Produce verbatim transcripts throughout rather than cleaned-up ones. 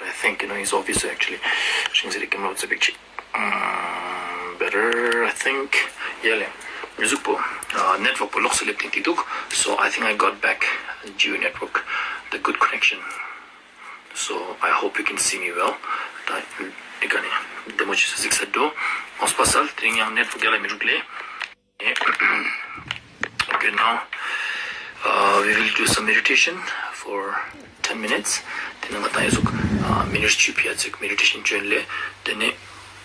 I think, you know, it's obvious actually. ཤིང་ཟེར་ཀེམ་ར་ཙེ་པིག་ཅིག Better, I think. ཡ་ལེ། མི་ཟུག་པོ། ནེཊ་ཝརཀ་པོ་ལོགས་སེ་ལེབ་ཏེ་འདུག So I think I got back Jio network, the good connection. So I hope you can see me well. ད་འི་ཀ་ནེ་བདེ་མོ་ཅིག་གཟིགས་ས་འདུག་ངོ་སྤ་སལ་དེ་རིང་ཡང་ནེཊ་ཝརཀ་ཡ་ལ་མི་རུག་ལེ། Okay, now, uh, we will do some meditation for ten minutes. དེ་ནེ་ང་ཏང་ཡ་ཟུག་མི་ནིཊ་བཅུ་ཕི་ཡ་ཅིག་མེ་ཌི་ཊེ་ཤན་ཅོ་ཨིན་ལེ། དེ་ནེ་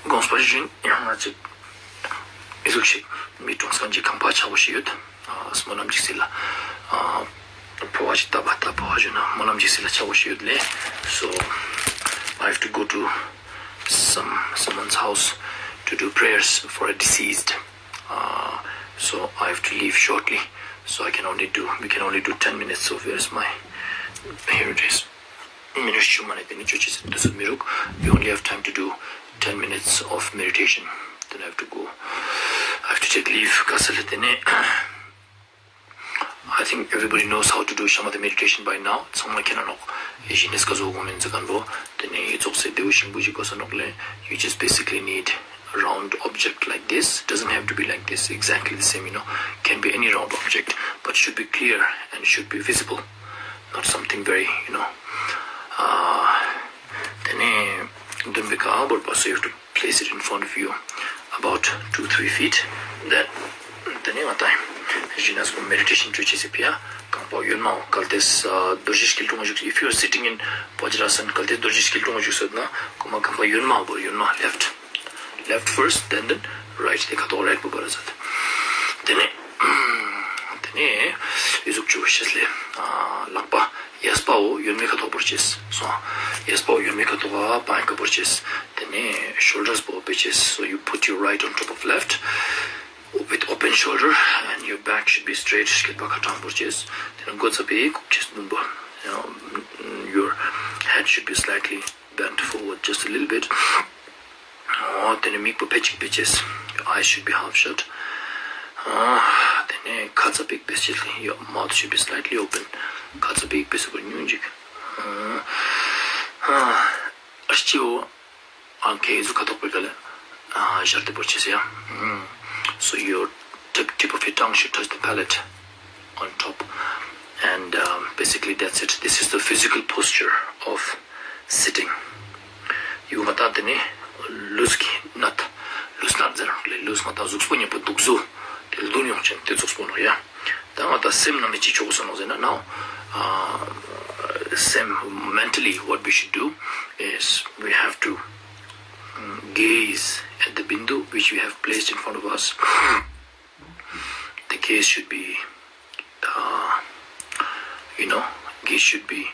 དགོངས་པ་བཞིན་ཡང་ང་ཅིག་ཡ་ཟུག་ཞིག་མི་གྲོངས་ཁན་ཅིག་ཁང་པ་ཆགས་པོ་ཞིག་ཡོད། སྨོན་ལམ་ཅིག་སིལ་ལ། ཕོ་བ་ཅིག་ཏབ་པ་ཏབ་པ་ཞུ་ན་སྨོན་ལམ་ཅིག་སིལ་ལ་ཆགས་པོ་ཞིག་ཡོད་ལེ། So I have to go to some someone's house to do prayers for a deceased. Uh, so I have to leave shortly. So I can only do, we can only do ten minutes. So where's my, here it is. མི་ནིཊ་བཅུ་མ་ནེ་དེ་ནེ་ཅོ་ཅེས་སི་དུས་ཚོད་མི་རུག We only have time to do ten minutes of meditation. Then I have to go. I have to take leave. ག་ས་ལེ་དེ་ནེ། I think everybody knows how to do shamatha meditation by now. ཚང་མ་ཁྱེད་ན་ནོག་ཡེ་ཤེས་ནེ་སྐ་ཟུག་གོ་མིན་ཟེར་ཁན་བོ། དེ་ནེ་ཡེ་ཙོགས་སེ་དེའུ་ཤིང་བུ་ཞིག་གོ་ས་ནོག་ལེ། You just basically need a round object like this. Doesn't have to be like this, exactly the same, you know. Can be any round object, but should be clear and should be visible. Not something very, you know. Uh, དེ་ནེ་དུན་པའི་ཀ་བོར་པ་སོ་you have to place it in front of you about two, three feet. Then དེ་ནེ་ང་ཏང་ཞི་ནས་མེ་ཌི་ཊེ་ཤན་ཅོ་ཅེས་སི་ཕི་ཡ་རྐང་པ་གཡོན་མ་བོ་གལ་ཏེ་རྡོ་རྗེ་སྐྱིལ་ཀྲུང་བཞུགས། If you are sitting in Vajrasana, གལ་ཏེ་རྡོ་རྗེ་སྐྱིལ་ཀྲུང་བཞུགས་སོད་ན་གོ་མ་རྐང་པ་གཡོན་མ་བོ་གཡོན་མ་left, left first, then then right. དེ་ཁ་ཐོག་རའིཊ་བོ་བར་ཟེར། དེ་ནེ་དེ་ནེ་ཡེ་ཟུག་ཅོ་ཤེས་ལེ། ལག་པ་གཡས་པ་བོ་གཡོན་མའི་ཁ་ཐོག་བོར་ཅེས་སོང་། གཡས་པ་བོ་གཡོན་མའི་ཁ་ཐོག་པ་ཡིན་ཀ་བོར་ཅེས། དེ་ནེ་ཤོལ་ཌར་བོ་ཕེ་ཅེས། So you put your right on top of left with open shoulder and your back should be straight. སྐེད་པ་ཁ་ཏང་བོར་ཅེས། དེ་ནེ་མགོ་ཚ་པེ་ཀུག་ཅེས་བདུན་པོ། Your head should be slightly bent forward just a little bit. འོ་དེ་ནེ་མིག་པོ་ཕེ་ཅིག་ཕེ་ཅེས། Your eyes should be half shut. འོ་དེ་ནེ་ཁ་ཚ་པིག་ཕེ་ཅེས། Your mouth should be slightly open. ཁ་ཚ་པིག་ཕེ་སུ་བོ་ཉུང་ཅིག་ཨ་སྤྱི་བོ་ཨང་ཁེ་ཟུག་ཁ་ཐོག་པའི་ཀ་ལ་ཞར་ཏེ་བོར་ཅེས་ཡ། So your tip, tip of your tongue should touch the palate on top. And um, basically that's it. This is the physical posture of sitting. ཡུ་ང་ཏང་དེ་ནེ་ལུས་ཀྱི་ནད། ལུས་ནད་ཟེར་ནོག་ལེ། ལུས་ང་ཏང་གཟུགས་པོ་ཉམ་པོ་དུག་ཟུག་དེ་ལྡུན་ཡོང་ཅན་དེ་ཙོགས་པོ་ནོག་ཡ། ད་ང་ཏང་སེམས་ནང་ནེ་ཅི་ཅོ་གོས་ནོག་ཟེར་ན་now, uh, སེམས། Mentally what we should do is we have to, mm, gaze at the bindu which we have placed in front of us. The gaze should be, uh, you know, gaze should be,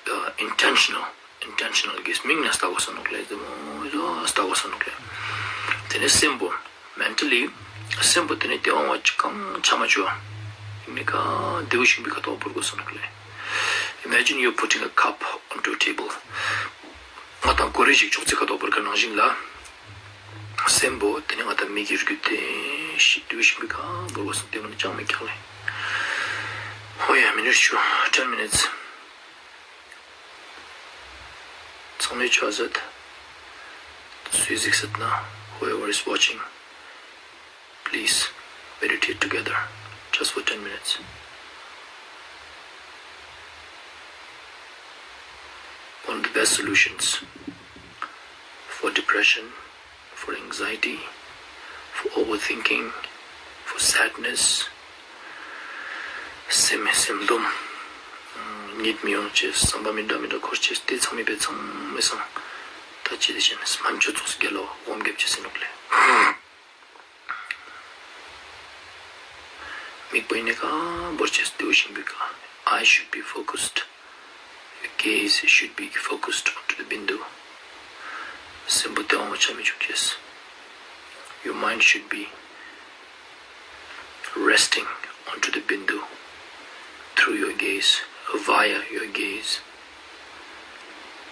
uh, intentional. Intentional gaze. མིག་ནེ་ལྟ་གོས་ནོག་ལེ། དེ་མོ་ལྟ་གོས་ནོག་ལེ། དེ་ནེ་སེམས་པོ་མེན་ཊ་ལི་སེམས་པོ་དེ་ནེ་དེ་བོ་ང་ཅི་གང་ཆ་མ་ཅོ་ཨ་མི་ཀ་དེའུ་ཤིང་བུའི་ཁ་ཐོག་བོར་གོས་ནོག་ལེ། Imagine you're putting a cup onto a table. ང་ཏང་གོ་རེ་ཞིག་ཅོག་ཙེ་ཁ་ཐོག་བོར་ཁན་ནང་བཞིན་ལ། སེམས་པོ་དེ་ནེ་ང་ཏང་མིག་གི་རྒྱུད་དེ་ཞིག་དེའུ་ཤིང་བུའི་ཁ་བོར་གོས་ནོག་དེ་མོ་ནེ་ཅང་མེད་ཀྱག་ལེ། ཧོ་ཡ། མི་ནིཊ་བཅུ། Ten minutes. ཚང་མས་ཆོས་ཟེར། སུས་གཟིགས་སེད་ན། Whoever is watching, please meditate together just for ten minutes. One of the best solutions for depression, for anxiety, for overthinking, for sadness. སེམས་སེམས་སྡོམ། ཉིད་མི་ཡོང་ཅེས། བསམ་པ་མི་འདྲ་མི་འདྲ་འཁོར་ཅེས། དེ་ཚང་མའི་ཕིའ་ཚང་མའི་སང་ད་ཅི་དེ་བཞིན་སྨན་བཅོས་ཚོགས་སུ་རྒྱལ་ལོ་འོམ་རྒྱབ་ཅེས་ཟེར་ནོག་ལེ། མིག་པོ་ཡིན་ནེ་ཀ་བོར་ཅེས། དེའུ་ཤིང་བུའི་ཀ། Eyes should be focused. Your gaze should be focused onto the bindu. སེམས་པོ་དེ་བོ་ཆ་མི་ཅུག་ཅེས། Your mind should be resting onto the bindu through your gaze, via your gaze,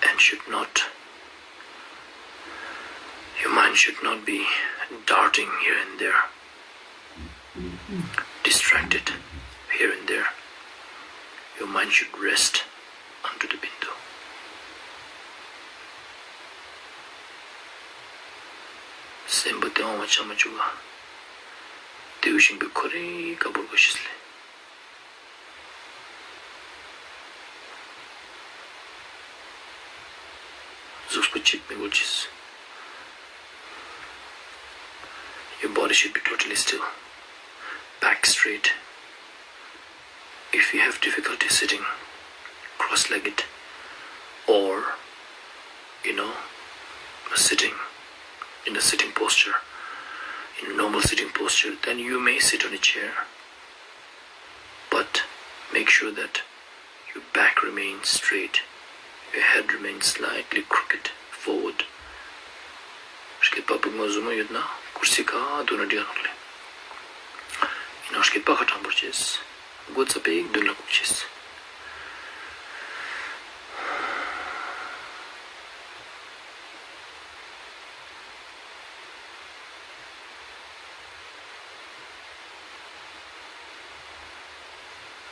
and should not, your mind should not be darting here and there, distracted here and there. Your mind should rest onto the bindu. སེམས་པོ་དེ་འོང་བ་ཆ་མ་བཅུག་ག། དེ་བོ་ཞིག་པའི་ཁོ་རེ་ཀ་བོར་གོ་ཤེས་ལེ། གཟུགས་པོ་གཅིག་མི་དགོས་ཅེས། Your body should be totally still. Back straight. If you have difficulty sitting cross-legged or, you know, sitting in a sitting posture, in a normal sitting posture, then you may sit on a chair. But make sure that your back remains straight, your head remains slightly crooked forward. སྐེད་པ་པུས་མོ་ཟུར་མོ་ཡོད་ན་ཀུར་སི་ཀ་དུན་ན་འགྲིག་ནོག་ལེ། ཡིན་ནའང་སྐེད་པ་ཁ་ཏྲང་པོར་ཅེས། མགོ་ཙ་པིག་དུན་ལ་ཁུག་ཅེས།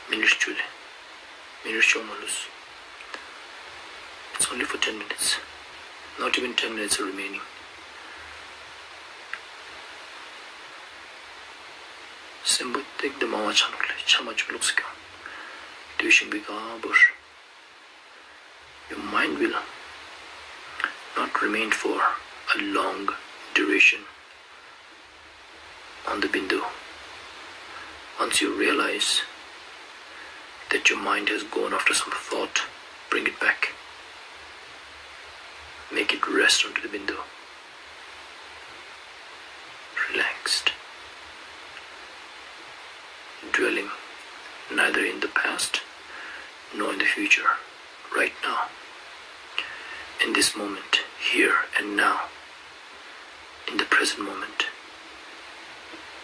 མི་ནིཊ་བཅུ་ལེ། མི་ནིཊ་བཅོ་མ་ལུས། It's only for ten minutes. Not even ten minutes are remaining. སེམས་པོ་ཏེག་ཏེ་མང་བ་ཆ་ནོག་ལེ། ཆ་མ་བཅུག་ལོགས་སི་ཀ་དུས་ཤིག་པའི་ཀ་བོར། Your mind will not remain for a long duration on the bindu. Once you realize that your mind has gone after some thought, bring it back. Make it rest onto the bindu. Relaxed. Dwelling neither in the past nor in the future. Right now. In this moment, here and now. In the present moment.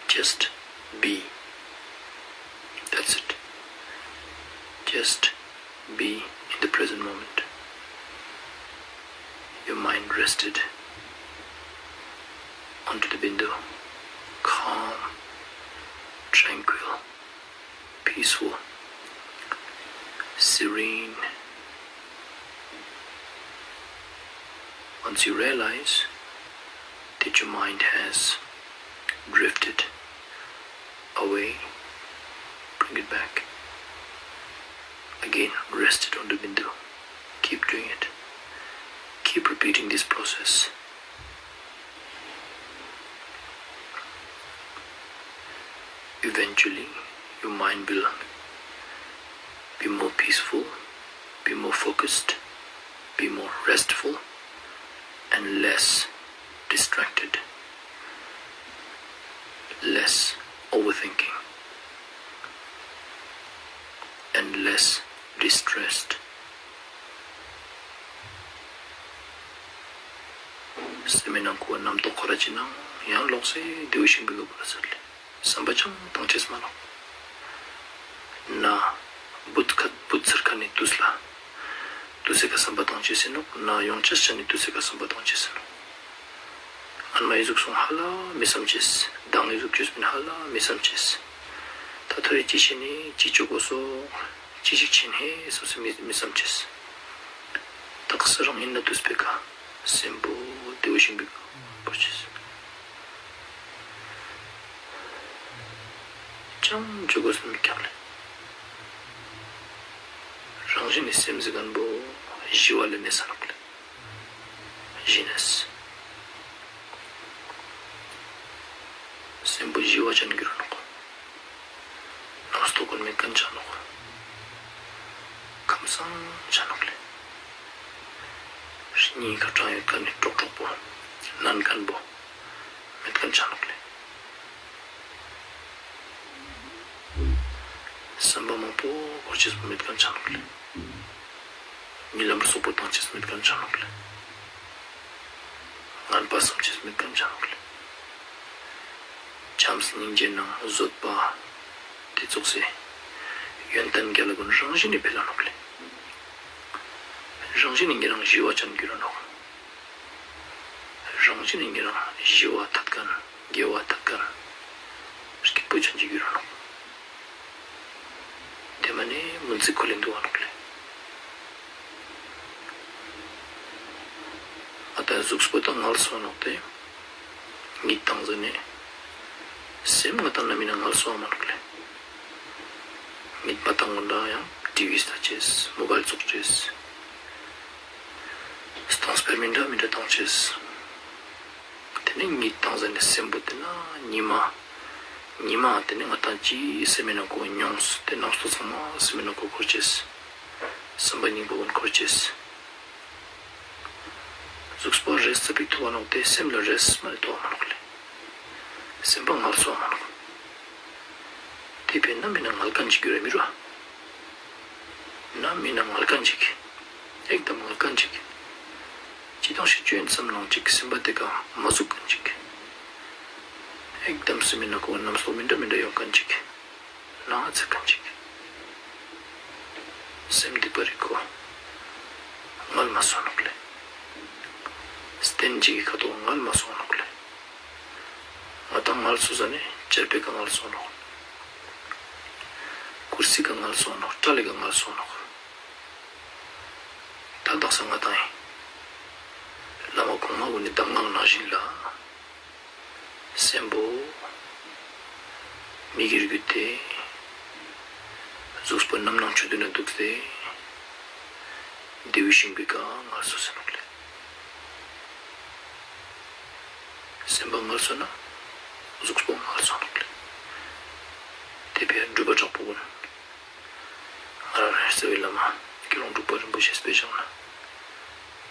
Just be. That's it. Just be in the present moment. Your mind rested onto the bindu. Calm, tranquil, peaceful, serene. Once you realize that your mind has drifted away, bring it back. Again, rest it on the bindu. Keep doing it. Keep repeating this process. Eventually, your mind will be more peaceful, be more focused, be more restful, and less distracted, less overthinking, and less distressed. སེམས་ནང་ཁུ་བ་རྣམ་རྟོག་ཁོ་ར་ཅི་ནང་ཡང་ལོག་སེ་དེའུ་ཤིང་པི་ག་བོར་ཟེར་ལེ། བསམ་པ་ཅང་བཏང་ཅེས་མ་ནོག། ན་བུད་ཁ་བུད་ཚར་ཁན་ནི་དུས་ལ་དུས་སེ་ཀ་བསམ་པ་བཏང་ཅེས་ཨིན་ནོག། ན་ཡོང་ཅེས་ཅན་ནི་དུས་སེ་ཀ་བསམ་པ་བཏང་ཅེས་ཨིན་ནོག། ཨན་མའི་ཟུག་སོང་ཧ་ལ་མི་བསམ་ཅེས། དང་ངི་ཟུག་ཅོས་པིན་ཧ་ལ་མི་བསམ་ཅེས། ད་ཐོ་རེ་ཅི་ཤེས་ནི་ཅི་ཅོ་གོས་སོ། ཅི་ཞིག་ཆེན་ཧེ་སོ་སི་མི་མི་བསམ་ཅེས། ཏག་ས་རང་ཨིན་ན་དུས་པེ་ཀ་སེམས་པོ་དེའུ་ཤིང་པི་ག་བོར་ཅེས། ཅང་ཅོ་གོས་སོ་མི་ཁྱབ་ལེ། རང་བཞིན་ནི་སེམས་ཟེར་ཁན་བོ་ཞི་བ་ལ་གནས་ས་ནོག་ལེ། ཞི་གནས། སེམས་པོ་ཞི་བ་ཅན་གྱུར་ནོག། ནོར་སྟོ་གོན་མེད་ཁན་ཆ་ནོག། ཁམས་སངས་ཆ་ནོག་ལེ། སྙིང་ཁ་དྲང་ཡོད་ཁན་ནི་ཀྲོག་ཀྲོག་པོ་ནན་ཁན་བོ་མེད་ཁན་ཆ་ནོག་ལེ། བསམ་པ་མང་པོ་འཁོར་ཅེས་པོ་མེད་ཁན་ཆ་ནོག་ལེ། ཉི་ལམ་རུ་སོག་པོ་བཏང་ཅེས་མེད་ཁན་ཆ་ནོག་ལེ། ངན་པ་བསམ་ཅེས་མེད་ཁན་ཆ་ནོག་ལེ། བྱམས་སྙིང་རྗེ་ནང་བཟོད་པ་དེ་ཙོགས་སེ་ཡོན་ཏན་གྱ་ལ་གུན་རང་བཞིན་ནི་འཕེལ་ལ་ནོག་ལེ། རང་བཞིན་ནི་ཉེ་རང་ཞི་བ་ཅན་གྱུར་ར་ནོག། རང་བཞིན་ནི་ཉེ་རང་ཞི་བ་ཐད་ཁན་དགེ་བ་ཐད་ཁན་སྐྱིད་པོ་ཅན་ཅིག་གྱུར་ར་ནོག། དེ་མ་ནེ་མུན་ཙིག་ཁོལ་ལེ་དུག་ག་ནོག་ལེ། ཨ་ད་ཟུགས་པོ་ད་ངལ་སོ་ནོག་ཏེ། གཉིད་བཏང་ཟ་ནེ་སེམས་ང་ཏང་ནམ་ཨིན་ན་ངལ་སོ་མ་ནོག་ལེ། གཉིད་མ་བཏང་གོང་ལ་ཡང་ཊི་ཝི་ལྟ་ཅེས། མོ་བཱའིལ་ཙོགས་ཅེས། སྟོང་སྤེ་ར་མི་འདྲ་མི་འདྲ་བཏང་ཅེས། ཏེ་ནེ་གཉིད་བཏང་ཟ་ནེ་སེམས་པོ་ཏེ་ན་ཉི་མ། ཉི་མ་ཏེ་ནེ་ང་ཏང་ཅི་སེམས་མེད་ན་ཁོ་མྱོང་སྟེ་རྣམ་རྟོག་ཚང་མ་སེམས་མེད་ན་ཁོ་འཁོར་ཅེས། སེམས་པ་སྙིང་པོ་གུན་འཁོར་ཅེས། གཟུགས་པོ་རེས་ཙ་པིག་ཐོབ་བ་ནོག་ཏེ་སེམས་ལ་རེས་མ་ནེ་ཐོབ་བ་མ་ནོག་ལེ། སེམས་པ་ངལ་སོ་མ་ནོག། ཏེ་བས་ན་མི་ན་ངལ་ཁན་ཅིག་གྱུར་ར་མི་རུ། ན་མི་ན་ངལ་ཁན་ཅིག། ཨེག་དམ་ངལ་ཁན་ཅིག། ཅི་དང་ཞིག་ཅོ་ཨིན་སམ་ནང་ཅིག་སེམས་པ་ཏེ་ཀ་མ་ཟུག་ཁན་ཅིག། ཨེག་དམ་སེམས་མེད་ན་ཁོ་རྣམ་རྟོག་མི་འདྲ་མི་འདྲ་ཡོང་ཁན་ཅིག། ནང་ང་ཚེ་ཁན་ཅིག། སེམས་སྡིག་པ་རིག་གོ། ངལ་མ་སོང་ནོག་ལེ། སྟན་ཅིག་གི་ཁ་ཐོག་ངལ་མ་སོང་ནོག་ལེ། ང་ཏང་ངལ་སོ་ཟ་ནེ་ཅར་པེ་ཀ་ངལ་སོང་ནོག། ཀུར་སི་ཀ་ངལ་སོང་ནོག། ཊ་ལེ་ཀ་ངལ་སོང་ནོག། ད་དག་ས་ང་ཏང་ཨིན། བླ་མ་གོང་མ་གུན་ནི་གདམས་ངག་ནང་བཞིན་ལ། སེམས་པོ་མིག་གིས་གྱུད་དེ། གཟུགས་པོ་རྣམ་སྣང་ཆོས་བདུན་ན་དུག་སྟེ། བདེ་བའི་ཤིང་བུའི་ཀ་ངལ་སོ་ཟེར་ནོག་ལེ། སེམས་པ་ངལ་སོ་ན་གཟུགས་པོ་ངལ་སོ་ནོག་ལེ། ཏེ་བས་སྒྲུབ་པ་དྲག་པོ་གུན། ང་རང་རེ་རྩ་བའི་བླ་མ་དགེ་སློང་འབྲུག་པ་རིན་པོ་ཆེ་སྤེ་ཞང་ན་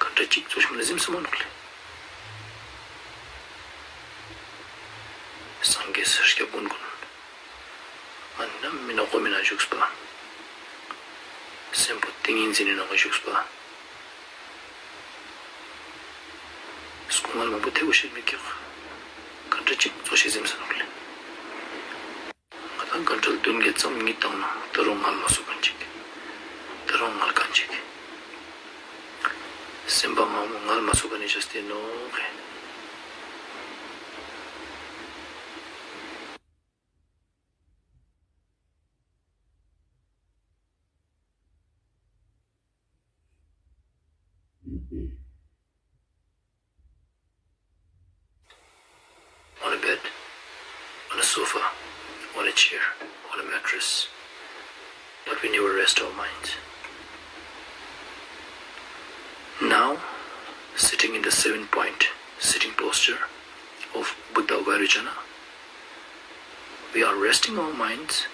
ག་འདྲ་ཅིག་ཚོགས་ཤིག་ལ་གཟིམས་སམ་མ་ནོག་ལེ། སངས་རྒྱས་སི་སྐྱབས་མགོན་གུན་ང་ནམ་མི་ན་ཁོ་མི་ན་བཞུགས་པ། སེམས་པོ་ཏིང་ངེ་འཛིན་ནི་ནང་ང་བཞུགས་པ། སྐུ་ངལ་མང་པོ་ཐེ་བོ་ཤེས་མི་ཀྱག། ག་འདྲ་ཅིག་ཚོགས་ཤིག་གཟིམས་སམ་ནོག་ལེ། ང་ཏང་ག་འདྲ་བདུན་བརྒྱད་ཙམ་གཉིད་བཏང་ན་ད་རུང་ངལ་མ་སོ་ཁན་ཅིག། ད་རུང་ངལ་ཁན་ཅིག། སེམས་པ་ང་མོ་ངལ་མ་སོ་ཁན་ནི་ཅོས་ཏེ་ནོག་ཧེ། On a bed, on a sofa, on a chair, on a mattress, but we never rest our minds. Now, sitting in the seven point sitting posture of Buddha Vairocana, we are resting our minds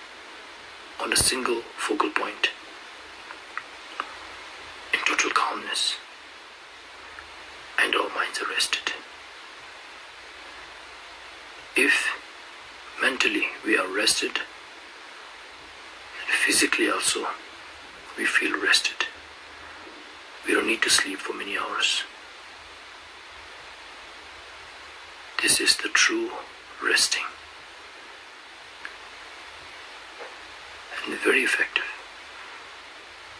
on a single focal point in total calmness, and our minds are rested. If mentally we are rested, then physically also we feel rested. We don't need to sleep for many hours. This is the true resting and very effective,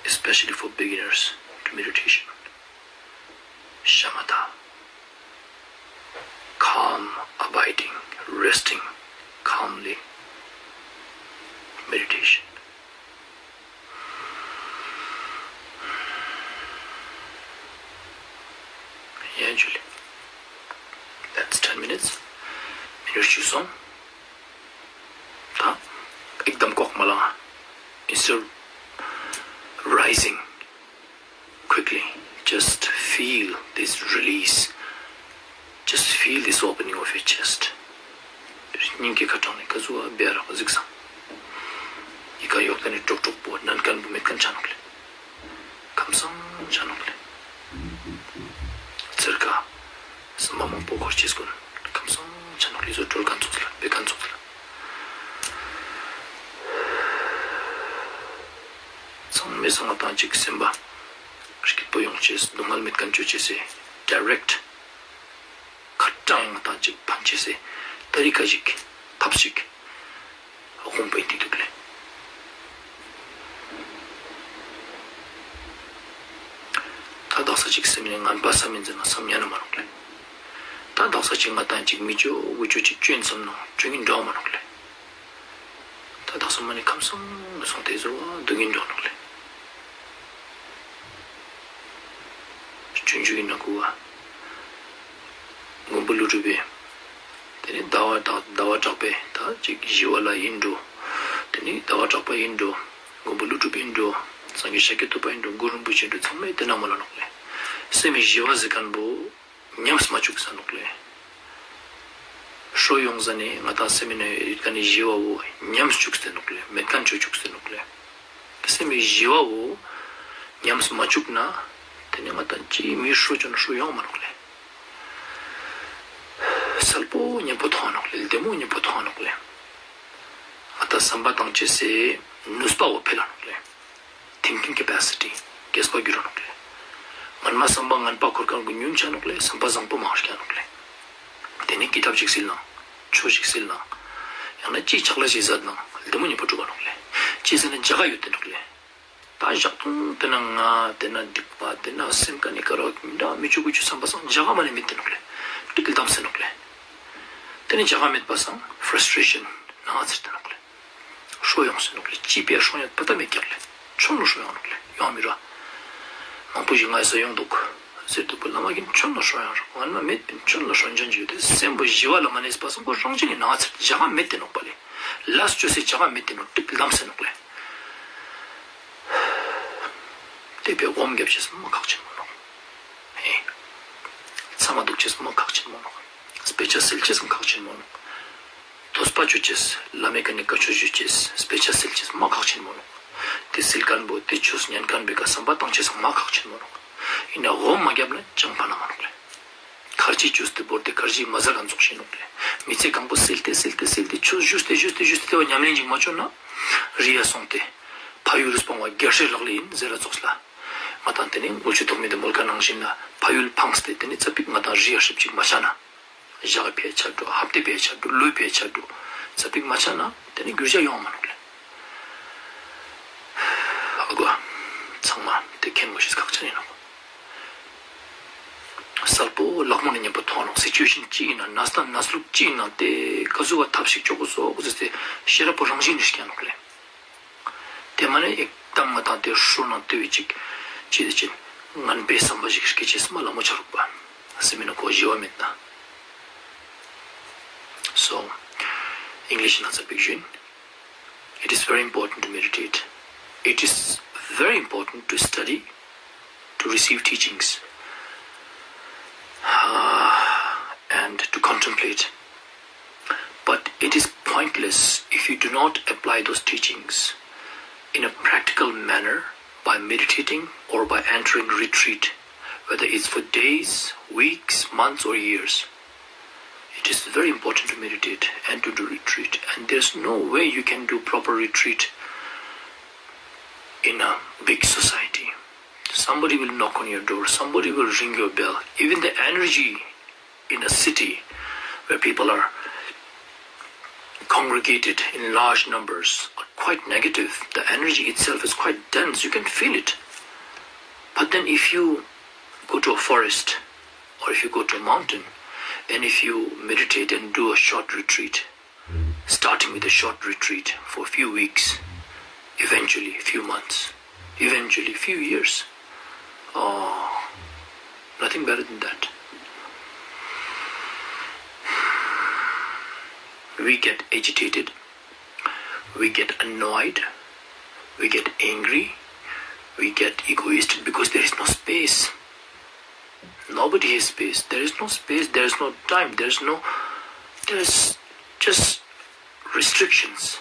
especially for beginners to meditation. Shamatha, calm, abiding, resting calmly, meditation. ཡ་ཇུ་ལེ། That's ten minutes. མི་ནིཊ་བཅུ་སོང་། ད་ཨེག་དམ་ཀོག་མ་ལང་། Instead of rising quickly, just feel this release. Just feel this opening of your chest. སྙིང་གི་ཁ་ཐོག་ནེ་ཀ་ཟུག་བེ་རག་གཟིགས་སམ། ཡི་ག་ཡོག་ཏ་ནེ་ཀྲོག་ཀྲོག་པོ་ནན་ཁན་པོ་མེད་ཁན་ཆ་ནོག་ལེ། ཁམས་སངས་ཆ་ནོག་ལེ། ཚེར་ཀ་སམ་པ་མང་པོ་འཁོར་ཅེས་གུན་ཁམས་སངས་ཆ་ནོག་ལེ། ཟོ་གྲོལ་ཁན་ཙོགས་ལ་བེ་ཁན་ཙོགས་ལ། ཚང་མའི་སང་ང་ཏང་ཅིག་སེམས་པ་སྐྱིད་པོ་ཡོང་ཅེས་སྡུག་བསྔལ་མེད་ཁན་ཅོ་ཅེས་སི་ཌའི་རེཀྚ་ཁ་ཏང་ཡང་ང་ཏང་ཅིག་ཕན་ཅེས་སི་ཏ་རི་ཀ་ཞིག་ཐབས་ཤིག་དགོངས་པའི་འདི་འདུག་ལེ། ད་དག་ས་ཅིག་སེམས་ནེ་ངན་པ་བསམ་ཨིན་ཟེར་ན་བསམ་ཉན་ན་མ་ནོག་ལེ། ད་དག་ས་ཅིག་ང་ཏང་ཅིག་མི་ཅོ་དགུ་ཅོ་ཅིག་ཅོ་ཨིན་བསམ་ན་ཅོ་ཨིན་འགྲོ་མ་ནོག་ལེ། ད་དག་ས་མ་ནེ་ཁམས་སངས་སོང་སྟེ་ཟེར་བ་སྡུག་ཨིན་འགྲོ་ནོག་ལེ། སྤྱོད་འཇུག་གི་ནང་ཁུལ་བ་མགོན་པོ་ཀླུ་སྒྲུབ་པའི་ ཏེ་ནེ་ཟླ་བ་དང་ཟླ་བ་གྲགས་པའི་ད་ཅིག་ཞི་བ་ལྷ་ཨིན་འགྲོ། ཏེ་ནེ་ཟླ་བ་གྲགས་པ་ཨིན་འགྲོ། མགོན་པོ་ཀླུ་སྒྲུབ་ཨིན་འགྲོ། སངས་རྒྱས་ཤཱཀྱ་ཐུབ་པ་ཨིན་འགྲོ། གུ་རུ་རིན་པོ་ཆེ་ཨིན་འགྲོ། ཚང་མས་ཏེ་ན་མོལ་ལ་ནོག་ལེ། སེམས་ཞི་བ་ཟེར་ཁན་བོ་ཉམས་མ་བཅུག་ཟེར་ནོག་ལེ། ཧྲོ་ཡོང་ཟ་ནེ་ང་ཏང་སེམས་ནང་ཡོད་ཁན་ནི་ཞི་བ་བོ་ཉམས་བཅུག་ཟེར་ནོག་ལེ། མེད་ཁན་ཅོ་བཅུག་ཟེར་ནོག་ལེ། སེམས་ཞི་བ་བོ་ཉམས་མ་བཅུག་ན་ཏེ་ནེ་ང་ཏང་ཅི་མི་ཧྲོ་ཅོ་ན་ཧྲོ་ཡོང་མ་ནོག་ལེ། སལ་པོ་ཉམ་པོ་ཐོང་ནོག་ལེ། ལྡེ་མོ་ཉམ་པོ་ཐོང་ནོག་ལེ། ང་ཏང་སམ་པ་ཏང་ཅེས་སི་ནུས་པ་བོ་འཕེལ་ལ་ནོག་ལེ། ཐིང་ཀིང་ཀེ་པེ་སི་ཊི་རྒྱས་པ་གྱུར་ར་ནོག་ལེ། སྔན་མ་སམ་པ་ངན་པ་འཁོར་ཁན་གུན་ཉུང་ཆ་ནོག་ལེ། སམ་པ་ཟང་པོ་མང་རྒྱ་ནོག་ལེ། ཏེ་ནེ་ཀི་ཏབ་ཞིག་སིལ་ནང་ཆོས་ཞིག་སིལ་ནང་ཡང་ན་ཅི་ཕྱག་ལས་ཞིག་ཟད་ནང་ལྡེ་མོ་ཉམ་པོ་གྲུབ་པ་ནོག་ལེ། ཅི་ཟེར་ན་ཇ་ག་ཡོད་དེ་ནོག་ལེ། ད་ཞག་ཐུང་ཏེ་ན་ང་ཏེ་ན་སྡིག་པ་ཏེ་ན་སེམས་ཀ་ནེ་ཀ་རོག་མི་འདྲ་མི་ཆུག་གུ་ཆུ་སམ་པ་སང་ཇ་ག་མ་ནེ་མེད་དེ་ནོག་ལེ། ཏིག་ལྡམ་སེ་ནོག་ལེ། ཏེ་ནེ་ཇ་ག་མེད་པ་སང་ཕྲ་སི་ཊྲེ་ཤན་ནང་ཚེར་ཏེ་ནོག་ལེ། ཧྲོ་ཡོང་སེ་ནོག་ལེ། ཅི་པེ་ཧྲོ་ཡོང་པ་ཏ་མེད་ཀྱག་ལེ། ཆོན་ལ་ཧྲོ་ཡོང་ནོག་ལེ། ཡོང་མི་ར། མང་པོ་ཞིག་ངའི་སང་ཡོང་དུག་ཟེར་དུག་པ་བླ་མ་གིན་ཆོན་ལ་ཧྲོ་ཡོང་ར། ང་མ་མེད་པིན་ཆོན་ལ་ཧྲོ་ཡོང་ཅན་ཅིག་ཡོད་དེ་སེམས་པོ་ཞི་བ་ལ་མ་ནེ་སྤ་སང་པོ་རང་བཞིན་ནི་ནང་ཚེར་ཇ་ག་མེད་དེ་ནོག་པ་ལེ། ལས་ཅོ་སེ་ཇ་ག་མེད་དེ་ནོག་ཏིག་ལྡམ་སེ་ནོག་ལེ། ཏེ་བེ་སྒོམ་རྒྱབ་ཅེས་མ་ཁག་ཆེན་མོ་ནོག། ཧེ། ཚང་མ་དུག་ཅེས་མ་ཁག་ཆེན་མོ་ནོག། སྤེ་ཆ་སིལ་ཅེས་མ་ཁག་ཆེན་མོ་ནོག། ཏོས་པ་ཅོ་ཅེས་བླ་མའི་ཀ་ནེ་བཀའ་ཆོས་ཞུ་ཅེས་སྤེ་ཆ་སིལ་ཅེས་མ་ཁག་ཆེན་མོ་ནོག། ཏེ་སིལ་ཁན་བོ་ཏེ་ཆོས་ཉན་ཁན་བོའི་ཀ་སམ་པ་ཏང་ཅེས་མ་ཁག་ཆེན་མོ་ནོག། ཨིན་ན་སྒོམ་མ་རྒྱབ་ན་ཅང་ཕན་ན་མ་ནོག་ལེ། ཁར་ཇི་ཅོས་ཏེ་བོར་ཏེ་ཁར་ཇི་མ་ཟ་ཁན་ཙོགས་ཤིག་ནོག་ལེ། མི་ཚེ་གང་པོ་སིལ་ཏེ་སིལ་ཏེ་སིལ་ཏེ་ཆོས་ཞུས་ཏེ་ཞུས་ཏེ་ཞུས་ཏེ་ཏེ་བོ་ཉམས་ལེན་ཅིག་མ་ཅོ་ན་རི་ཡ་སོང་སྟེ་ཕ་ཡུལ་སྤོང་བ་རྒྱལ་སྲས་ལག་ལེན་ཨིན་ཟེར་ར་ཙོགས་ལ། ང་ཏང་ཏེ་ནེ་དངུལ་ཆུ་ཐོགས་མེད་དེ་མོལ་ཁན་ནང་བཞིན་ལ་ཕ་ཡུལ་ཕངས་ཏེ་ཏེ་ནེ་ཙ་པིག་ང་ཏང་རི་ཡ་ཧྲིབ་ཅིག་མ་ཆ་ན། ཞག་ཕི་ཆ་འགྲོ་ཧབ་ཏེ་ཕི་ཆ་འགྲོ་ལོ་ཕི་ཆ་འགྲོ་ཙ་པིག་མ་ཆ་ན་ཏེ་ནེ་གྱུར་ཆ་ཡོང་མ་ནོག་ལེ། ཨ་གོ། ཚང་མ་ཏེ་མཁྱེན་དགོས་ཤེས་ཁག་ཆེན་ཨིན་ནོག། སལ་པོ་ལག་མོ་ནེ་ཉམ་པོ་ཐོང་ནོག། སི་ཅུ་ཨེ་ཤན་ཅི་ཨིན་ན་ནས་སྟངས་ནས་ལུགས་ཅི་ཨིན་ན་ཏེ་ཀ་ཟུག་ག་ཐབས་ཤིག་ཅོ་གོས་སོ་གོས་ཟེར་ཏེ་ཤེས་རབ་པོ་རང་བཞིན་ནེ་སྐྱེ་ནོག་ལེ། ཏེ་མ་ནེ་ཨེག་དམ་ང་ཏང་ཏེ་ཧྲོ་ནང་ལྟོས་ཅིག་ཅི་ཏེ་ཅིན་ངན་པའི་སམ་པ་ཞིག་སྐྱེ་ཅེས་མ་ལ་མོ་ཆ་རུག་པ། སེམས་ནང་ཁོ་ཞི་བ་མེད་ན། So, English ནང་ཙ་པིག་ཞུན། It is very important to meditate. It is very important to study, to receive teachings, and to contemplate. But it is pointless if you do not apply those teachings in a practical manner by meditating or by entering retreat, whether it's for days, weeks, months, or years. It is very important to meditate and to do retreat, and there's no way you can do proper retreat in a big society. Somebody will knock on your door, somebody will ring your bell. Even the energy in a city where people are congregated in large numbers are quite negative. The energy itself is quite dense. You can feel it. But then if you go to a forest or if you go to a mountain and if you meditate and do a short retreat, starting with a short retreat for a few weeks, eventually a few months, eventually a few years, oh, nothing better than that. We get agitated, we get annoyed, we get angry, we get egoistic because there is no space. Nobody has space. There is no space, there is no time, there is no, there is just restrictions,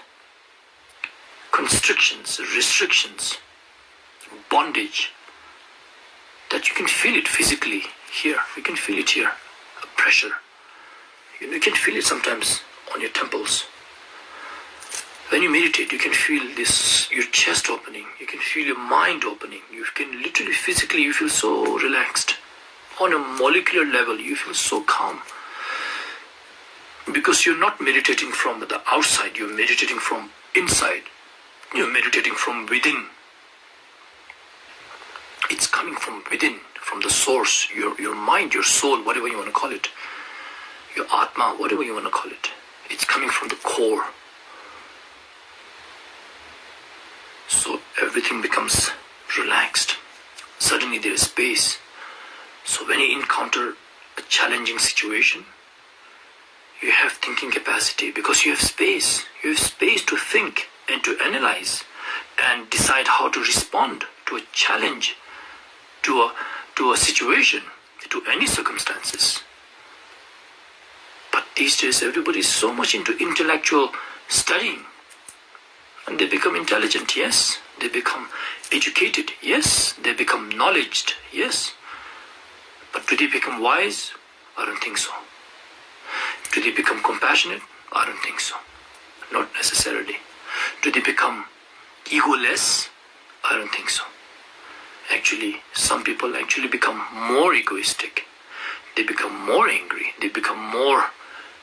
constrictions, restrictions, bondage. That you can feel it physically here. You can feel it here. A pressure. You know, you can feel it sometimes on your temples. When you meditate, you can feel this, your chest opening. You can feel your mind opening. You can literally, physically, you feel so relaxed. On a molecular level, you feel so calm. Because you're not meditating from the outside, you're meditating from inside. You're meditating from within. It's coming from within, from the source, your, your mind, your soul, whatever you want to call it, your atma, whatever you want to call it. It's coming from the core. So everything becomes relaxed. Suddenly there is space. So when you encounter a challenging situation, You have thinking capacity because you have space. You have space to think and to analyze and decide how to respond to a challenge, to a, to a situation, to any circumstances. But these days, everybody is so much into intellectual studying. And they become intelligent, yes. They become educated, yes. They become knowledged, yes. But do they become wise? I don't think so. Do they become compassionate? I don't think so. Not necessarily. Do they become egoless? I don't think so. Actually, some people actually become more egoistic. They become more angry. They become more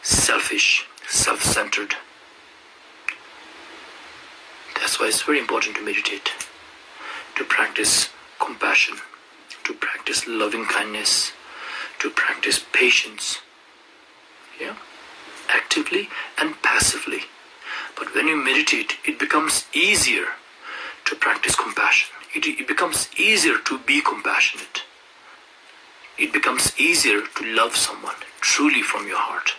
selfish, self centered. That's why it's very important to meditate, to practice compassion, to practice loving kindness, to practice patience. Yeah? Actively and passively. But when you meditate, it becomes easier to practice compassion. It, it becomes easier to be compassionate. It becomes easier to love someone truly from your heart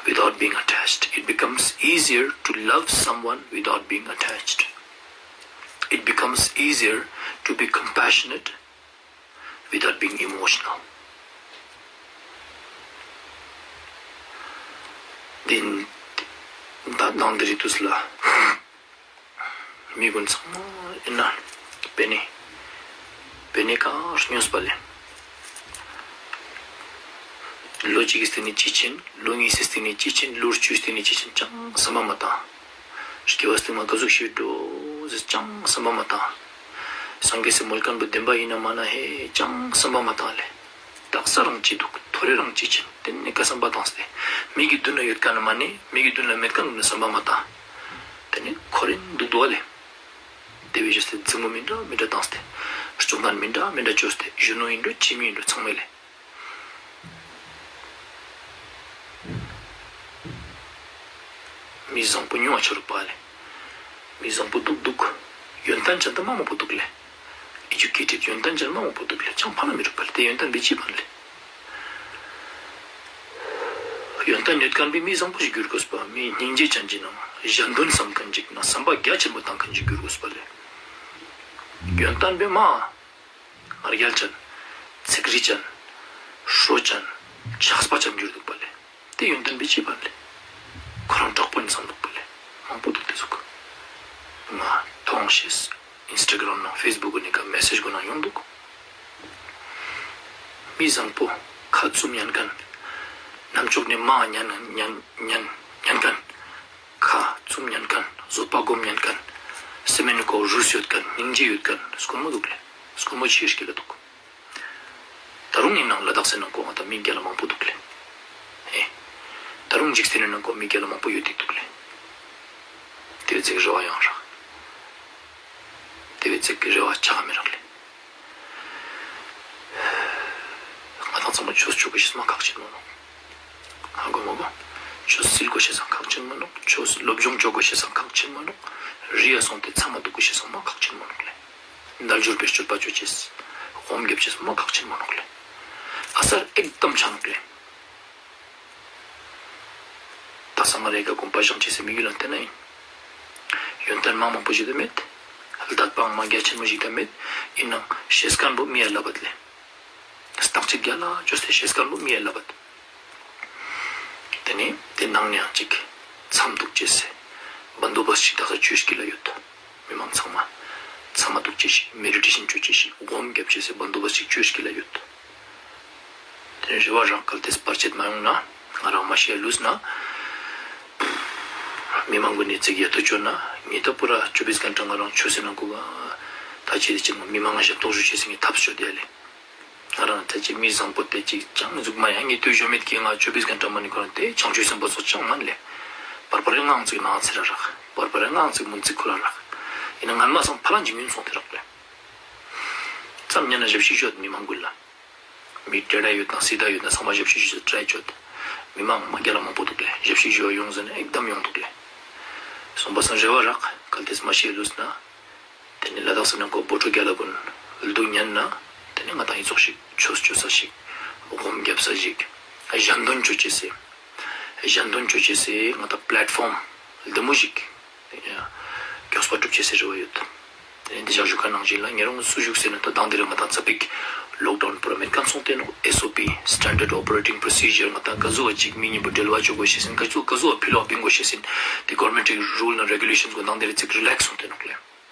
without being attached. It becomes easier to love someone without being attached. It becomes easier to be compassionate without being emotional. ཏེ་ནེ་ད་ནང་འདི་རིགས་དུས་ལ་མི་གུན་ཚང་མ་ཨིན་ན་པེ་ནེ་པེ་ནེ་ཀ་སྨྱོས་པ་ལེ། ལོ་གཅིག་གི་སྟེང་ནེ་ཅི་ཆེན། ལོ་གཉིས་སི་སྟེང་ནེ་ཅི་ཆེན། ལོ་བཅུའི་སྟེང་ནེ་ཅི་ཆེན་ཅང་སམ་པ་མ་ཏང་། སྐྱེ་བ་སྟིང་མ་ཀ་ཟུག་ཤིག་འགྲོ་ཟེར་ཅང་སམ་པ་མ་ཏང་། སངས་རྒྱས་སི་མོལ་ཁན་བོ་བདེན་པ་ཨིན་ན་མན་ན་ཧེ་ཅང་སམ་པ་མ་ཏང་ལེ། དག་ས་རང་ཅི་དུག་ཐོ་རེ་རང་ཅི་ཆེན་ཏེ་ནེ་ཀ་སམ་པ་ཏང་སྟེ། མིག་གི་དུན་ལ་ཡོད་ཁན་ནི་མ་ནེ་མིག་གི་དུན་ལ་མེད་ཁན་ནི་སམ་པ་མ་ཏང་། ཏེ་ནེ་ཁོ་རེ་དུག་དུག་པ་ལེ། ཏེ་བོའེ་ཞུས་ཏེ་ཛིང་མོ་མི་འདྲ་མི་འདྲ་ཏང་སྟེ། སྐྱོང་ཁན་མི་འདྲ་མི་འདྲ་ཅོས་ཏེ་གཞོན་ནུ་ཨིན་འགྲོ་ཅི་མི་ཨིན་འགྲོ་ཚང་མ་ལེ། མི་བཟང་པོ་ཉུང་བ་ཆ་རུག་པ་ལེ། མི་བཟང་པོ་དུག་དུག་ཡོན་ཏན་ཅན་ཏ་མ་མང་པོ་དུག་ལེ། ཨེ་ཇུ་ཀེ་ཊེཌ་ཡོན་ཏན་ཅན་མ་མང་པོ་དུག་ལེ། ཅང་ཕན་མི་རུག་པ་ལེ། ཏེ་ཡོན་ཏན་བོའེ་ཅི་ཕན་ལེ། ཡོན་ཏན་ཡོད་ཁན་བོའེ་མི་བཟང་པོ་ཞིག་གྱུར་གོས་པ། མི་སྙིང་རྗེ་ཅན་ཅིག་ནང་གཞན་དོན་སམ་ཁན་ཅིག་ནང་སམ་པ་རྒྱ་ཆེན་པོ་ཏང་ཁན་ཅིག་གྱུར་གོས་པ་ལེ། ཡོན་ཏན་བོའེ་མ་ང་རྒྱལ་ཅན། ཚིག་རི་ཅན། ཧྲོ་ཅན། ཆགས་པ་ཅན་གྱུར་དུག་པ་ལེ། ཏེ་ཡོན་ཏན་བོའེ་ཅི་ཕན་ལེ། ཁོ་རང་དྲག་པོ་ཨིན་སམ་དུག་པ་ལེ། མང་པོ་དུག་ཏེ་ཟུག་ང་ཐོང་ཤེས། ཨིན་སི་ཊ་གྲམ་ནང་ཕེས་བུག་གུན་ནི་ཀ་མེ་སེཇ་གུན་ནང་ཡོང་དུག་མི་བཟང་པོ་ཁ་བཙུམ་ཉན་ཁན། ནམ་ཅོག་ནེ་མ་ཉན་ཉན་ཉན་ཉན་ཁན། ཁ་བཙུམ་ཉན་ཁན། བཟོད་པ་སྒོམ་ཉན་ཁན། སེམས་ནང་ཀོ་རུས་ཡོད་ཁན། སྙིང་རྗེ་ཡོད་ཁན་སྐོར་མོ་དུག་ལེ། སྐོར་མོ་ཆེ་རིགས་ལ་དུག་ད་རུང་ཨིན་ནའང་ལ་དྭགས་སི་ནང་ཀོ་ང་ཏང་མི་རྒྱལ་ལ་མང་པོ་དུག་ལེ། ཨེ། ད་རུང་འཇིག་རྟེན་ནི་ནང་ཀོ་མི་རྒྱལ་ལ་མང་པོ་ཡོད་དེ་དུག་ལེ། ཏེ་བོའེ་ཙིག་རེ་བ་ཡང་རག་ཏེ་བོའེ་ཙིག་རེ་བ་ཆག་མི་རག་ལེ། ང་ཏང་ཚང་མ་ཆོས་ཅོ་གོས་ཤེས་མ་ཁག་ཆེན་མོ་ནོག་ཧ་གོ་མ་གོ། ཆོས་སིལ་གོས་ཤེས་སང་ཁག་ཆེན་མོ་ནོག་ཆོས་སློབ་སྦྱོང་ཅོ་གོས་ཤེས་སང་ཁག་ཆེན་མོ་ནོག་རི་ཡ་སོང་སྟེ་ཚང་མ་དུག་གོས་ཤེས་སང་མ་ཁག་ཆེན་མོ་ནོག་ལེ། དལ་འབྱོར་པའི་སྤྱོད་པ་ཅོ་ཅེས། སྒོམ་རྒྱབ་ཅེས་མ་ཁག་ཆེན་མོ་ནོག་ལེ། ཨ་སར་ཨེག་དམ་ཆ་ནོག་ལེ། ད་སང་ང་རེ་ཀ་གོམ་པ་ཞང་ཅེས་སི་མི་གུན་ལ་ཏེ་ནེ་ཨིན། ཡོན་ཏན་མ་མང་པོ་ཞིག་ཏ་མེད། ལྡན་པའང་མ་རྒྱ་ཆེན་མོ་ཞིག་ཏ་མེད། ཨིན་ནའང་ཤེས་ཁན་བོ་མི་ཡ་ལ་བད་ལེ། སྟག་ཅིག་རྒྱལ་ལ་ཅོས་ཏེ་ཤེས་ཁན་བོ་མི་ཡ་ལ་བད། ཏེ་ནེ་ཏེ་ནང་ནེ་ཡང་ཅིག་ཚམ་དུག་ཅེས་སི་བན་དོ་བསྟ་ཅིག་དག་ས་ཅོས་ཀྱི་ལ་ཡོད། མི་མང་ཚང་མ་ཚམ་མ་དུག་ཅེས་ཤིག་མེ་ཌི་ཊེ་ཤན་ཅོ་ཅེས་ཤིག་སྒོམ་རྒྱབ་ཅེས་སི་བན་དོ་བསྟ་ཅིག་ཅོས་ཀྱི་ལ་ཡོད། ཏེ་ནེ་རེ་བ་རག་གལ་ཏེ་བར་ཆད་མ་ཡོང་ན་ང་རང་མ་ཤི་ཡ་ལུས་ན། མི་མང་གུན་ནི་ཙིག་ཡ་ཏོ་ཅོ་ན་ངེ་ཏ་པུ་ར་ཆོ་བིས་གན་ཊ་ང་རང་ཆོས་སི་ནང་ཀོ་ག་ད་ཅི་ཏེ་ཅི་མི་མང་ང་ཞབས་ཏོག་ཞུ་ཅེས་སི་ངེ་ཐབས་ཅོ་ཏེ་ཡ་ལེ། ང་རང་ད་ཅི་མི་བཟང་པོ་ཏེ་ཅིག་ཅང་ཟུག་མ་ཡང་ངེ་ཏུ་ཞོ་མེད་ཀྱི་ང་ཆོ་བིས་གན་ཊ་མ་ནེ་ཁོ་རང་ཏེ་བྱང་ཆུབ་སེམས་དཔའ་ཚོགས་ཅང་མན་ལེ། བར་བར་ཡང་ངང་ཚིག་ནང་ཚེ་ར་རག་བར་བར་ཡང་ངང་ཚིག་མུན་ཚིག་ཁོ་ར་རག་ཨིན་ན་ངན་མ་སང་ཕ་རང་ཅིག་ངུན་སོང་སྟེ་རག་ལེ། ཙམ་ཉན་ན་ཞབས་ཕྱི་ཞུ་ཡོད་མི་མང་གུན་ལ། མི་ཏྲེ་ཏྲ་ཡོད་ན་སི་ཏ་ཡོད་ན་ཚང་མ་ཞབས་ཕྱི་ཞུ་ཡོད་ཏྲའི་ཅོད། མི་མང་མ་རྒྱལ་ལ་མང་པོ་དུག་ལེ། ཞབས་ཕྱི་ཞུ་ཡོང་ཟེར་ན་ཨེག་དམ་ཡོང་དུག་ལེ། སོང་པ་སང་རེ་བ་རག་གལ་ཏེ་མ་ཤི་ལུས་ན། ཏེ་ནེ་ལ་དྭགས་སི་ནང་ཀོ་བོད་ཕྲུག་རྒྱལ་ལ་གུན་ལྡུག་ཉན་ན། ཏེ་ནེ་ང་ཏང་ཨི་ཙོགས་ཤིག་ཆོས་ཅོ་ས་ཞིག་སྒོམ་རྒྱབ་ས་ཞིག་ཞན་དོན་ཅོ་ཅེས་སི་ཞན་དོན་ཅོ་ཅེས་སི་ང་ཏང་པླེཊ་ཕོམ་ལྡེ་མོ་ཞིག་མགྱོགས་པ་གྲུབ་ཅེས་སི་རེ་བ་ཡོད། དེ་ནེ་འདི་ཞག་ཞུ་ཁན་ནང་བཞིན་ལ་ཉེ་རང་སུ་བཞུགས་ཟེར་ན་ད་དང་དེ་རིང་ང་ཏང་ཙ་པིག་ལོག་ཌའུན་པུ་ར་མེད་ཁན་སོང་སྟེ་ནོག། ཨེས་ཨོ་པི་Standard Operating Procedure ང་ཏང་ག་ཟུག་པ་ཅིག་མི་གཉིས་པོ་འབྲེལ་བ་ཅོ་དགོས་ཤེས་ཡིན། ག་ཟུག་ག་ཟུག་པ་ཕི་ལོག་བིང་དགོས་ཤེས་ཡིན། དེ་གོར་མེན་ཊི་རུལ་ནང་རེ་གུ་ལེ་ཤན་གུན་དང་དེ་རིང་ཙིག་རི་ལེགས་སོང་སྟེ་ནོག་ལེ།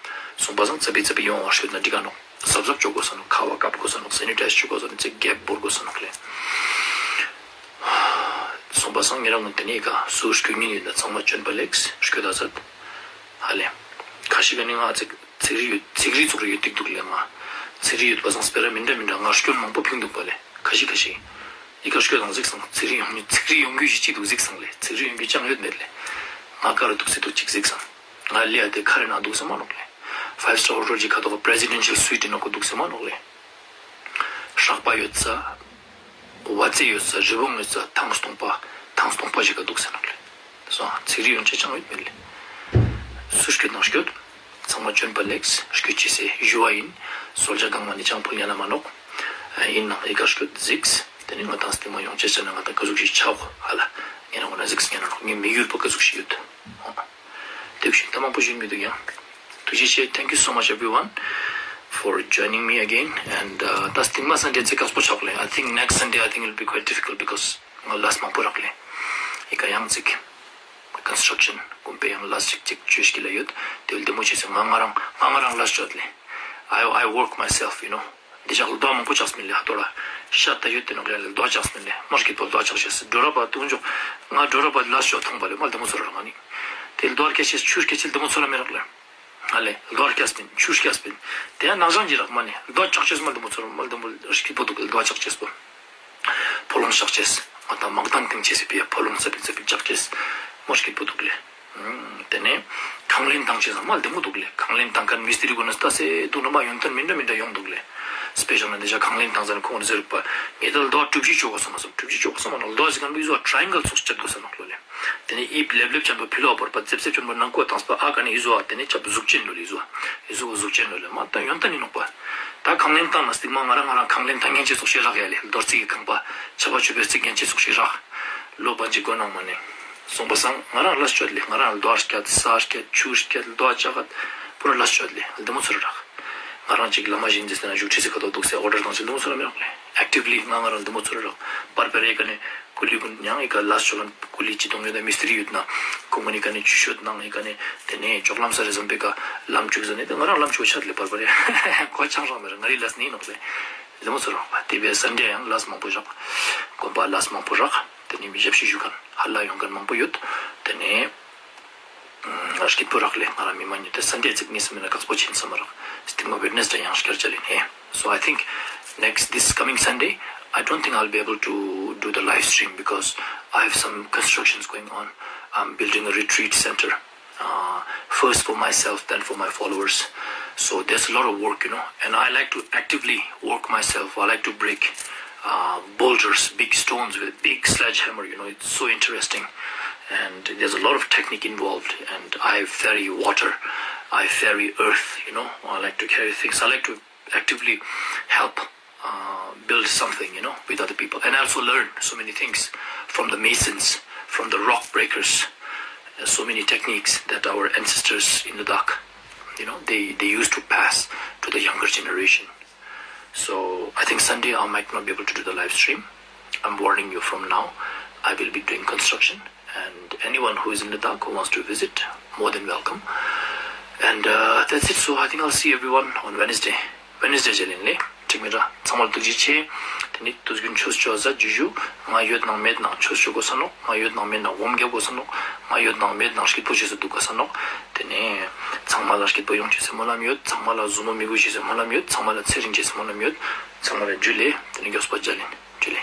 སོང་པ་སང་ཙ་པིག་ཙ་པིག་ཡོང་བ་ཤོད་ན་འགྲིག་ག་ནོག། གཟབ་གཟབ་ཅོ་དགོས་ས་ནོག། ཁ་བ་བཀབ་དགོས་ས་ནོག། སེ་ནི་ཊའིཛ་ཅོ་དགོས་ས་ནོག། ཙིག་གེབ་བོར་དགོས་ས་ནོག་ལེ། སོང་པ་སང་ཉེ་རང་ངོ་དེ་ནེ་ཀ་སུ་སྐྱོད་ཉིན་ཡོད་ན་ཚང་མ་བྱོན་པ་ལེགས་སྐྱོད་ད་ཟེར། ཧ་ལེ། ཁ་ཤས་ཀ་ནི་ང་ཚིག་ཚིག་རི་ཡོད་ཚིག་རི་ཚུག་རི་ཡོད་ཏིག་འདུག་ལེ། ང་ཚིག་རི་ཡོད་པ་སང་སྤེ་ར་མི་འདྲ་མི་འདྲ་ང་སྐྱོན་མང་པོ་ཕིང་འདུག་པ་ལེ། ཁ་ཤས་ཁ་ཤས་ཨི་ཀ་སྐྱོད་དང་གཟིགས་སང་ཚིག་རི་ཡོང་ཚིག་རི་ཡོང་རྒྱུ་ཞིག་ཅིག་འདུག་གཟིགས་སང་ལེ། ཚིག་རི་ཡོང་རྒྱུ་ཅང་ཡོད་མེད་ལེ། ང་ཀ་རུ་འདུག་སེ་འདུག་ཅིག་གཟིགས་སང་། ང་ལེ་ཡ་དེ་ཁ་རེ་ན་འདུག་སེ་མ་ནོག་ལེ། ཕའིབ་སི་ཊར་ཧོ་ཊེལ་གྱི་ཁ་ཐོག་པྲེ་ཛི་ཌེན་ཤལ་སུའིཊ་ནང་ཁོ་འདུག་སེ་མ་ནོག་ལེ། སྲེག་པ་ཡོད་ས། བ་ཙེ་ཡོད་ས། རི་བོང་ཡོད་ས། ཐང་སྟོང་པ། ཐང་སྟོང་པ་ཞིག་ག་འདུག་སེ་ནོག་ལེ། སོང་ཚིག་རི་ཡོང་ཅེས་ཅང་ཡོད་མེད་ལེ། སུ་སྐྱོད་ནང་སྐྱོད། ཚང་མ་བྱོན་པ་ལེགས་སྐྱོད་ཅེས་སི་ཞུ་བ་ཡིན། གསོལ་ཇ་གང་མ་ནི་ཅང་ཕུལ་ཉན་ན་མ་ནོག། ཡིན་ནང་ཨི་ཀ་སྐྱོད་གཟིགས། དེ་ནི་ང་ཏང་སྟིང་མ་ཡོང་ཅེས་ཆ་ན་ང་ཏང་ག་ཟུག་ཞིག་ཆ་གོ་ཧ་ལ། ངེ་རང་ངོ་ན་གཟིགས་ཉན་ན་ནོག། ངའི་མི་ཡུལ་པོ་ག་ཟུག་ཞིག་ཡོད། དེ་བཞིན་ད་མང་པོ་ཞུ་མི་འདུག་ཡང་། ཐུགས་རྗེ་ཆེ། Thank you so much everyone for joining me again. And uh, ད་སྟིང་མ་སན་ཌེ་ཙིག་ཁག་པོ་ཆགས་ལེ། I think next Sunday I think it'll be quite difficult because ང་ལས་མང་པོ་རག་ལེ། ཨི་ཀ་ཡང་ཙིག་ཀོན་སི་ཊྲག་ཤན་གུན་པའི་ཡང་ལས་ཅིག་ཅིག་ཅོས་ཀྱི་ལ་ཡོད། དེ་བོ་ལྡེ་མོ་ཆེ་སེ་ང་ང་རང་ང་ང་རང་ལས་ཅོ་ལེ། I I work myself, you know. འདི་ཅག་ལ་རྡོ་མང་པོ་ཆགས་མིན་ལེ། ཧ་ཏོ་ལ་ཤ་ད་ཡོད་དེ་ནོག་ཡ་ལེ། རྡོ་ཆགས་མིན་ལེ། མ་སྐྱིད་པོ་རྡོ་ཆགས་ཤེས་སི་འགྲོ་ར་པ་དུང་ཇོག་ང་འགྲོ་ར་པ་ལས་ཅོ་ཐོང་པ་ལེ། མ་ལྡེ་མོ་ཚོར་ར་ང་ནི་དེ་རྡོ་སྐྱེ་ཤེས་ཆུ་སྐྱེ་ཆེ་ལྡེ་མོ་ཚོར་ར་མི་རག་ལེ། ང་ལེ་རྡོ་སྐྱེས་པིན་ཆུ་སྐྱེས་པིན། དེ་ཡང་ནག་ཅང་ཅི་རག་མ་ནི་རྡོ་ཆགས་ཤེས་མ་ལྡེ་མོ་ཚོར་མ་ལྡེ་མོ་སྐྱིད་པོ་འདུག་ལེ། རྡོ་ཆགས་ཤེས་པོ། ཕོ་ལོང་ཤག་ཅེས། ང་ད་མང་ཐང་ཐེང་ཅེས་སི་ཕི་ཡ་ཕོ་ལོང་ཙ་པིག་ཙ་པིག་ཅག་ཅེས། མ་སྐྱིད་པོ་འདུག་ལེ། དེ་ནས་ཁང་ལེན་བཏང་ཅེས་མ་ལྡེ་མོ་འདུག་ལེ། ཁང་ལེན་བཏང་མཁན་མི་སྟི་རི་གུན་ནི་ལྟ་སེ་འདུག་ན་མ་ཡོན་ཏན་མི་འདྲ་མི་འདྲ་ཡོང་འདུག་ལེ། སྤེ་ཤལ་ན་འདི་ཅག་ཁང་ལེན་བཏང་ཟེར་ཁོང་ཟེར་པ། ངེ་ད་རྡོ་གྲུ་བཞི་ཅོ་གོས་ས་མ་སོང་། གྲུ་བཞི་ཅོ་གོས་ས་མ་ནོག། རྡོ་ཟེར་མཁན་པོ་ཨི་ཟོ་ཊ་ར་ཡིང་གལ་ཙོགས་ཅོ་གོས་ས་ནོག་ལོ་ལེ། དེ་ནས་ཨི་ལེབ་ལེབ་ཅན་པོ་ཕི་ལོག་བོར་པ་ཙེབ་ཙེབ་ཅན་པོ་ནང་ཀོ་བཏང་སྤ་ཨ་ཀ་ནས་ཨི་ཟོ་ཨ་དེ་ནས་ཅབ་གཟུགས་ཅན་ལོ་ལེ། ཨི་ཟོ་ཨ་ཨི་ཟོ་གཟུགས་ཅན་ལོ་ལེ། མ་ད་ཡོན་ཏན་ནི་ནོག་པ། ད་ཁང་ལེན་བཏང་ན་སྟིང་མ་ང་རང་ང་རང་ཁང་ལེན་བཏང་མཁན་ཅིག་ཙོགས་ཤིག་རག་ཡ་ལེ། རྡོ་རྩིག་གི་ཁང་པ་ཆ་པ་ཆུ་པའི་རྩིག་མཁན་ཅིག་ཙོགས་ཤིག་རག། ལོ་པ་ཅིག་གོ་ནང་མ་ནས་སོང་པ་སང་ང་རང་ལས་ཅོ་ལེ། ང་རང་རྡོ་སྐྱད་ས་སྐྱད་ཆུ་སྐྱད་རྡོ་ལྕགས་པོ་ར་ལས་ཅོ་ལེ། ལྡེ་མོ་ཚོར་རག། ང་རང་ཅིག་བླ་མ་ཞིག་འདི་ཟེར་ན་བཞུགས་ཁྲི་ཟེར་ཁ་ཐོག་འདུག་སེ་ཨོ་ཌར་བཏང་ཅེས་ལྡེ་མོ་ཚོར་ར་མི་རག་ལེ། ཨེག་ཊིབ་ལི་ང་ང་རང་ལྡེ་མོ་ཚོར་རག། པར་པར་ཨི་ཀ་ནས་ཀུ་ལི་གུན་ཡང་ཨི་ཀ་ལས་ཅོ་ལ་ཀུ་ལི་ཅི་དང་ཡོད་ན་མི་སྟི་རི་ཡོད་ན་ཁོང་གུན་ཨི་ཀ་ནས་ཆུ་ཤོད་ནང་ཨི་ཀ་ནས་དེ་ནས་ཅོག་ལམ་ས་རེ་ཟམ་པའི་ཀ་ལམ་ཅུག་ཟ་ནས་དེ་ང་རང་ལམ་ཅུག་ཆད་ལེ། པར་པར་ཡ་གོ་ཆང་རག་མི་རག། ང་རི་ལས་ནི་ནོག་ལེ། ལྡེ་མོ་ཚོར་རག་པ། དེ་བས་སན་ཌེ་ཡང་ལས་མང་པོ་བཞག། དགོན་པ་ལས་མང་པོ་རག། དེ་ནས་མི་ཞབས་ཕྱི་ཞུ་མཁན་ཧ་ལ་ཡོང་མཁན་མང་པོ་ཡོད། དེ་ནས་ང་སྐྱིད་པོ་རག་ལེ། ང་རང་མི་མ་ཉོ་དེ་སན་ཌེ་ཙིག་ངེས་སེ་མེད་ན་ཁག་པོ་ཆེན་ས་མ་རག། སྟིང་མ་ཝེད་ནེས་ཌེ་ཡང་སྐྱར་ཅལ་ཡིན་ཧེ། So I think next, this coming Sunday, I don't think I'll be able to do the live stream because I have some constructions going on. I'm building a retreat center, uh, first for myself, then for my followers. So there's a lot of work, you know, and I like to actively work myself. I like to break uh, boulders, big stones with a big sledgehammer. You know, it's so interesting. And there's a lot of technique involved. And I ferry water, I ferry earth, you know, I like to carry things. I like to actively help uh, build something, you know, with other people. And I also learn so many things from the masons, from the rock breakers. There's so many techniques that our ancestors in Ladakh, you know, they, they used to pass to the younger generation. So I think Sunday I might not be able to do the live stream. I'm warning you from now. I will be doing construction, and anyone who is in Ladakh who wants to visit, more than welcome. And uh, that's it. So I think I'll see everyone on Wednesday. Wednesday ཇལ་ཡིན་ལེ། ཁྲིག་མི་ར་ཚང་མ་ལ་ཐུགས་རྗེ་ཆེ། དེ་ནི་དུས་རྒྱུན་ཆོས་ཅོ་ཟ་ཇུ་ཇུ། ང་ཡོད་ནང་མེད་ནང་ཆོས་ཅོ་དགོས་ས་ནོག། ང་ཡོད་ནང་མེད་ནང་སྒོམ་རྒྱབ་དགོས་ས་ནོག། ང་ཡོད་ནང་མེད་ནང་སྐྱིད་པོ་ཅོས་སེ་འདུག་དགོས་ས་ནོག། དེ་ནས་ཚང་མ་ལ་སྐྱིད་པོ་ཡོང་ཅེས་སི་སྨོན་ལམ་ཡོད། ཚང་མ་ལ་ཟུར་མོ་མི་དགོས་ཅེས་སི་སྨོན་ལམ་ཡོད། ཚང་མ་ལ་ཚེ་རིང་ཅེས་སི་སྨོན་ལམ་ཡོད། ཚང་མ་ལ་ཇུ་ལེ། དེ་ནི་མགྱོགས་པ་ཇལ་ཡིན། ཇུ་ལེ།